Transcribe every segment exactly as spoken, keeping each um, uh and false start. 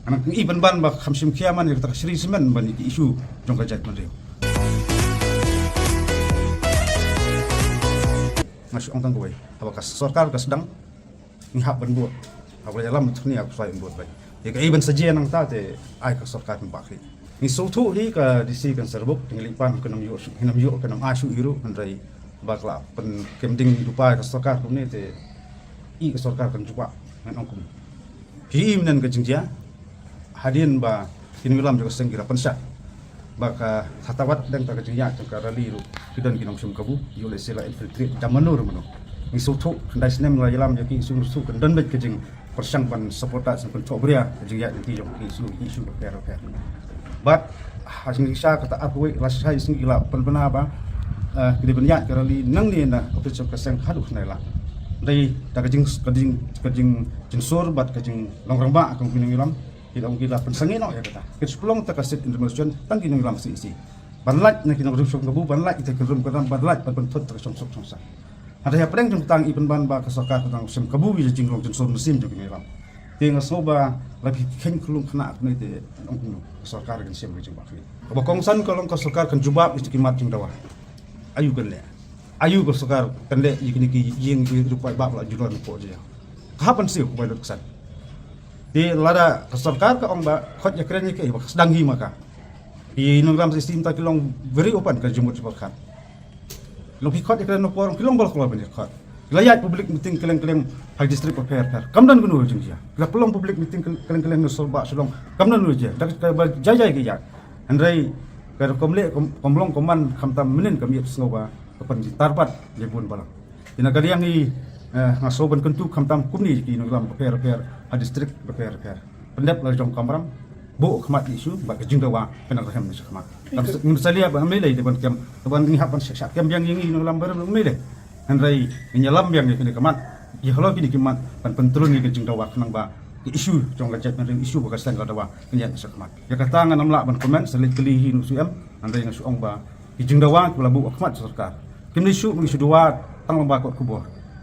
Nga nang i pynban ba kham shim khia man ïa kata ka shri shimet ban ïa ki issue jong ka jaitbynriew. Nga shu ong tang kawei, haba ka sorkar ka sdang, ngi hap ban bud. Haba la ïalam thni, hap ban bud beit. Ïa kaei ban sa jia nangta te ai ka sorkar ban bah khlieh. Ngi sngewthuh hi ka D C kan serbuk, te ngi leit pan ka nam ïoh shuh, ka nam ïoh, ka nam ai shuh hi ruh, hynrei ba ka la pynkem ding dupai ka sorkar kumne te i ka sorkar kan jubab, ngan ong kumne. Phi i mynne ka jingjia, hadien ba ki nongïalam jong ka seng ki la pynshai ba ka, ha kata wat dang ta ka jingïaid jong ka rally ruh, ki don ki nongshim kabu, ïoh lehse la infiltrate da mano re mano. Ngi sngewthuh, khyndai snem la ïalam ïa ki issue, ngi sngewthuh kan don beit ka jingpyrshang ban sabotage, ban thohbria ka jingïaid lynti jong ki issue, ki issue bapher bapher. Bad ha jingshisha kata arphew wei, lashai sngi ki la pynbna ba, eh, ki dei ban ïaid ka rally nangne na office jong ka seng haduh khyndai lad. Dei da ka jing, ka jing, ka jing, jingsur bad ka jinglong rangbah ka jong ki nongïalam, ki la, ki la pynsangeh noh ïa kata. Kin shu pynlong ta ka sit-in demonstration tang ki nongïalam C E C. Ban lait na ki nongrim shong kabu, ban lait ïa ki nongrim kynram, ban lait ban pynthut ta ka shongsuk shongsaiñ. Hynrei hapdeng jong kata ngi i pynban ba ka sorkar ka dang shim kabu ïa ka jinglong jingsur mynsiem jong ki nongïalam. Te nga sngew ba la phi kheiñ khlung khynnah kumne te ong kumno ka sorkar kan shim ka jingbakla. Kaba kongsan ka long ka sorkar kan jubab ïa ki mat jingdawa. Aïu kan leh? Aïu ka sorkar kan leh ïa kine ki ïing ki rupai bap la ju don hapoh jylla? Ka hap ban siew ka bai lut ka san. Te lada ka sorkar ka ong ba khot ïakren ïa kaei ba ka sdang hi ma ka. Ki nongïalam C E C mynta ki long very open, ka jingmut jingpyrkhat. Long phi khot ïakren na por, ki long ba la kloi ban ïakhot. Ki la ïaid public meeting kylleng kylleng ha district bapher bapher, kam don kano jingjia. Ki la pynlong public meeting kylleng kylleng na Sorbah Shillong, kam don kano jingjia. Da kaba jai jai ki ïaid. Hynrei ka rukom leh, kam, kam long kam man, khamtam mynnin kam ïohsngew ba ka pynjynjar bad ïa bun balang. Te na ka liang hi, eh, nga sngew ban kyntu khamtam kumne ki nongïalam bapher bapher ha district bapher bapher. Pyndep la jong kamram, buh khmat issue bad ka jingdawa ka nang rhem na shakhmat. Kam sa, ngim sa leh ban mele de ban kem, ban ngi hap ban shah kem biang ïa ngi nongïalam barim mele. Hynrei ngi ïalam biang ïa kine ki mat, ïa halor kine ki mat ban pyntrun ïa ka jingdawa khnang ba ka issue jong ka jaitbynriew, issue ba ka seng ka dawa kan ïaid na shakhmat. Ïa kata ngan ym lah ban comment, sa leit kylli hi na u C M, hynrei nga shu ong ba ki jingdawa kiba la buh ha khmat sorkar, kim dei shuh ba ngi shu dawa tang lyngba kot khubor.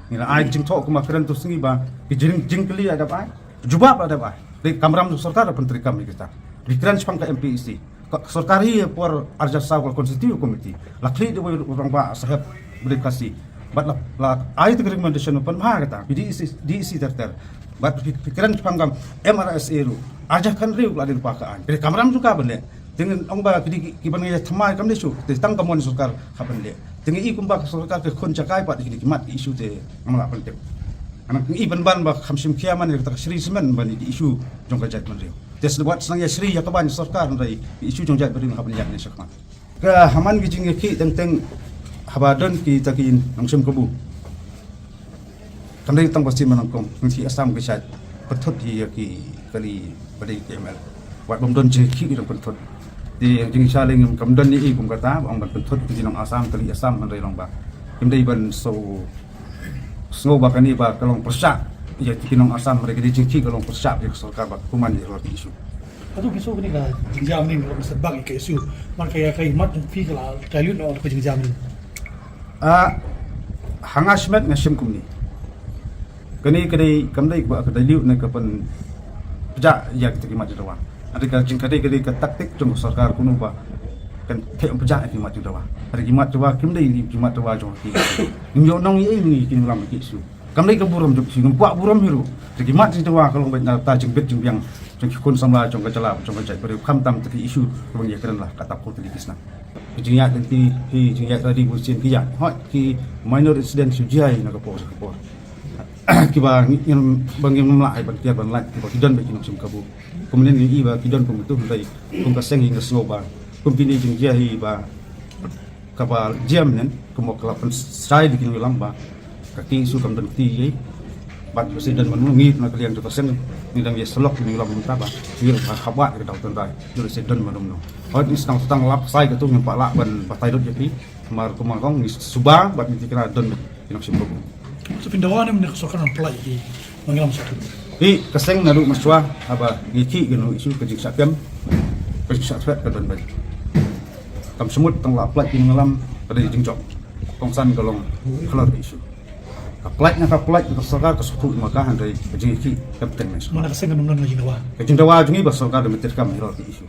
Ngi la ai jingthoh kumba kren tu sngi ba ki jing, jingkylli la dep ai, jubab la dep ai. Dei kamram jong sorkar la pyntreikam ïa kita. Ngi kren shaphang ka M P E C. Ka sorkar hi ha por arhajar saw ka la constitute committee. La khlieh da uwei u rangbah saheb ba dei Khasi. Bad la, la ai ta ka recommendation ban pynbha kata. Phi D E C, D E C ter ter. Bad phi, phi kren shaphang ka M R S A ruh. Arhajar khathynriew la dei lypa ka aiñ. Dei kamram jong ka ban leh. Te ngan ong ba ki dei ki, kiban ïa thymmai kam dei shuh. Te tang ka mon sorkar hap ban leh. Te ngi i kumba ka sorkar ka khun jakai pat ki dei ki mat ki issue te ngam lah ban tip. Nga nang i pynban ba kham shim khia man ïa kata ka shri shimet ban ïa ki issue jong ka jaitbynriew. Te sdang wat sdang ïa shri ïa ka ban sorkar hynrei ki issue jong jaitbynriew hap ban ïaid ne shakhmat. Ka ha man ki jingïakhih teng teng haba don kita ki nongshim kabu. Kam dei tang ba sien ba nyngkong, ngi Assam ki shait pynthut hi ïa ki kali ba dei ki M L. Wat bym don jingïakhih ki dang pynthut. Te jingshisha lei ngim, kam don ne i kum kata ba ong ban pynthut ki nong Assam, kali Assam, hynrei long ba kim dei ban sngew, sngew ba kane ba ka long pyrshah ïa ki nong Assam, hynrei ka dei jingïakhih ka long pyrshah ïa ka sorkar ba ka kumne ïa la ki issue. Hato phi sngew kane ka jingjia mynne ka long setback ïa ka issue? Namar ka ïa ka mat jong phi ka la dilute noh ka jingjia mynne. Ah, ha nga shimet nga shem kumne. Kane ka dei, kam dei ba ka dilute ne ka pynpjah ïa kita ki mat jingdawa. Hynrei ka jing, ka dei, ka dei ka taktik jong ka sorkar kumno ba kan theh pynpjah ïa ki mat jingdawa. Hynrei ki mat jingdawa kim dei ki mat jingdawa jong ki. Ngim ïoh nong ïa ngi ki nongïalam ki issue. Kam dei ka burom jong ki, ngim kwah burom hi ruh. Te ki mat jingdawa ka long beit na ka bynta jingbit jingbiang jong ki khun samla jong ka jylla, jong ka jaitbynriew, khamtam te ki issue kaba ngi ïakren la katta ka por te ki snam. Ki jingïaid lynti, ki jingïaid rally bun sien ki ïaid. Hooid, ki minor incident shu jia hi na ka por sha ka por. Kiba ngi, ngim, ba ngim lah ban kiar ban lait, kiba ki don beit ki nongshim kabu. Kumne ngi i ba ki don kum tu, hynrei kum ka seng hi nga sngew ba kum kine jingjia hi ba kaba jia mynne, kumba ka la pynshai da ki nongïalam ba ka ki issue kam don kti ei. Bad ka sdang ban ngi na ka liang jong ka seng ngi dang ïa sylok ki nongïalam mynta ba ngi ruh ka khabat ka daw tynrai. Jong ka sdang ban ngi. Hooid, ngi sdang sdang lap sai ka tu ngim pat lah ban batai lut ïa ki. Namar kumba kong ngi suba bad ngi kynnoh don ki nongshim kabu. So phin dawa ne mynne ka sorkar ban pynlait ïa ki nongïalam sha tu? Hi, ka seng naduh mynshuwa haba ngi ïakhih kano issue, ka jingshah kem, ka jingshah thwet ka don beit. Kam shu mut tang la pynlait ïa ki nongïalam, ka dei jingjop. Kongsan ka long halor ka issue. Ka pynlait na ka pynlait ka sorkar ka sngewthuh ma ka hynrei ka jingïakhih ka bteng ne. Mana ka seng ka nongnan ka jingdawa. Ka jingdawa jong ngi ba sorkar da mynta ka mih rot ka issue.